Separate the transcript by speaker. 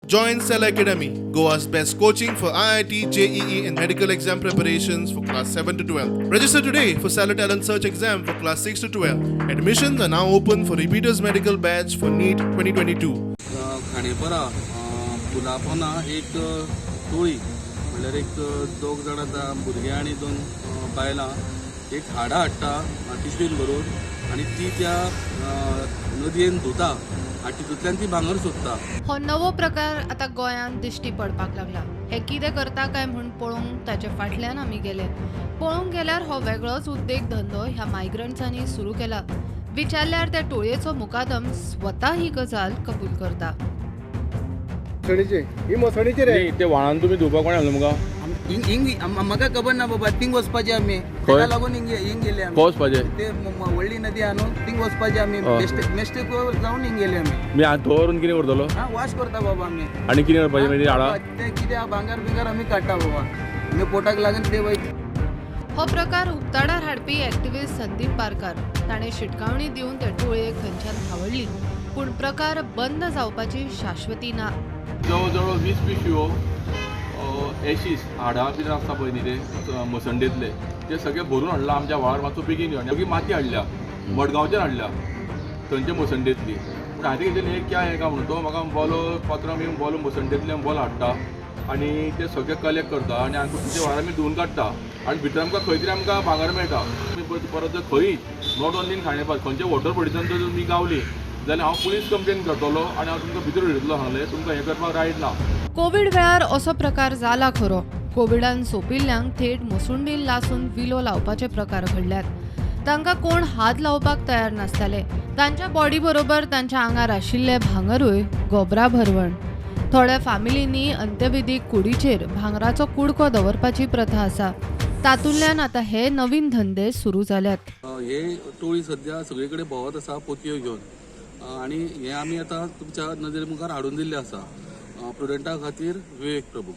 Speaker 1: Join Cell Academy, Goa's best coaching for IIT, JEE, and medical exam preparations for class 7 to 12. Register today for Stellar Talent Search exam for class 6 to 12. Admissions are now open for repeaters medical batch for NEET 2022.
Speaker 2: Khandepar पुला पोंदा एक टोळी म्हणल्यार एक दोग जाण आतां भुरगे आनी दोन बायलां एक हाडां हाडटा पिशवेन भरून आनी ती त्या नदयेन धुता आनी तितूंतल्यान ती भांगर सोदता.
Speaker 3: हो नवो प्रकार आतां गोंयांत दिश्टी पडपाक लागला. हे कितें करता काय म्हूण पळोवंक ताचे फाटल्यान आमी गेले. पळोवंक गेल्यार हो वेगळोच उद्देग धंदो ह्या मायग्रंट्सांनी सुरू केला. विचारल्यार त्या टोळयेचो मुकादम स्वता ही गजाल कबूल करता.
Speaker 4: मसणीची ही मसणीची रे.
Speaker 5: न्ही, ते व्हाळान तुमी धुवपाक कोणें घालूं तुमकां?
Speaker 6: हिंग हिंग म्हाका खबर ना बाबा, थिंग वचपाचे आमी, ताका लागून हिंग हिंग गेले आमी.
Speaker 5: खंय वचपाचें?
Speaker 6: ते व्हडली नदी आहा न्हू, थिंग वचपाचे आमी. मिस्टेक जावन हिंग गेले आमी.
Speaker 5: मी हात दवरून कितें करतलो?
Speaker 6: हा, वॉश करता बाबा आमी.
Speaker 5: आनी कितें करपाचें मागीर हाडां?
Speaker 6: ते कितें भांगर बिंगर आमी काडटा बाबा, आमी पोटाक लागून ते वयता.
Speaker 3: हो प्रकार उक्ताडार हाडपी एक्टिविस्ट संदीप पारकार ताणें शिटकावणी दिवन ते टोळयेक थंयच्यान धांवडली, पूण प्रकार बंद जावपाची शाश्वती ना.
Speaker 5: जवळ जवळ 20 पिशव्यो एशीस हाडां कितें आसता पळय न्ही ते मसंडेंतले ते सगळे भरून हाडला आमच्या व्हाळार. मातसो बेगीन यो. आनी माती हाडल्या, मडगांवच्यान हाडल्या थंयचे मसंडेंतली. पूण हांवें घेतलें एक क्या हें काय म्हणून तो म्हाका बोलो पात्रांव येवन बोलो मसंडेंतल्यान बोलो हाडटा आनी ते सगळे कलेक्ट करता आनी आमकां तुमच्या व्हाळार आमी धुवून काडटा आनी भितर आमकां खंय तरी आमकां भांगर मेळटा. तुमी परत जर खंय not only in Khandepar खंयच्या वॉटर बॉडीसान जर तुमी गावली जाल्यार हांव पुलीस कंप्लेन करतलो आनी हांव तुमकां भितर उडयतलो. सांगलें तुमकां हें करपाक रायट ना.
Speaker 3: कोवीड वेळार असो प्रकार जाला खरो. कोविडान सोंपिल्ल्यांक थेट मसुंडीन लासून विलो लावपाचे प्रकार घडल्यात. तांकां कोण हात लावपाक तयार नासताले. तांच्या बॉडी बरोबर तांच्या आंगार आशिल्ले भांगरूय गोबरा भरवण. थोड्या फामिलींनी अंत्यविधीक कुडीचेर भांगराचो कुडको दवरपाची प्रथा आसा. तातूंतल्यान आतां हे नवीन धंदे सुरू जाल्यात.
Speaker 2: हे टोळी सद्या सगळे कडेन भोंवत आसा पोतयो घेवन आनी हे आमी आतां तुमच्या नदरे मुखार हाडून दिल्ले आसा. प्रुडंटा खातीर विवेक प्रभू.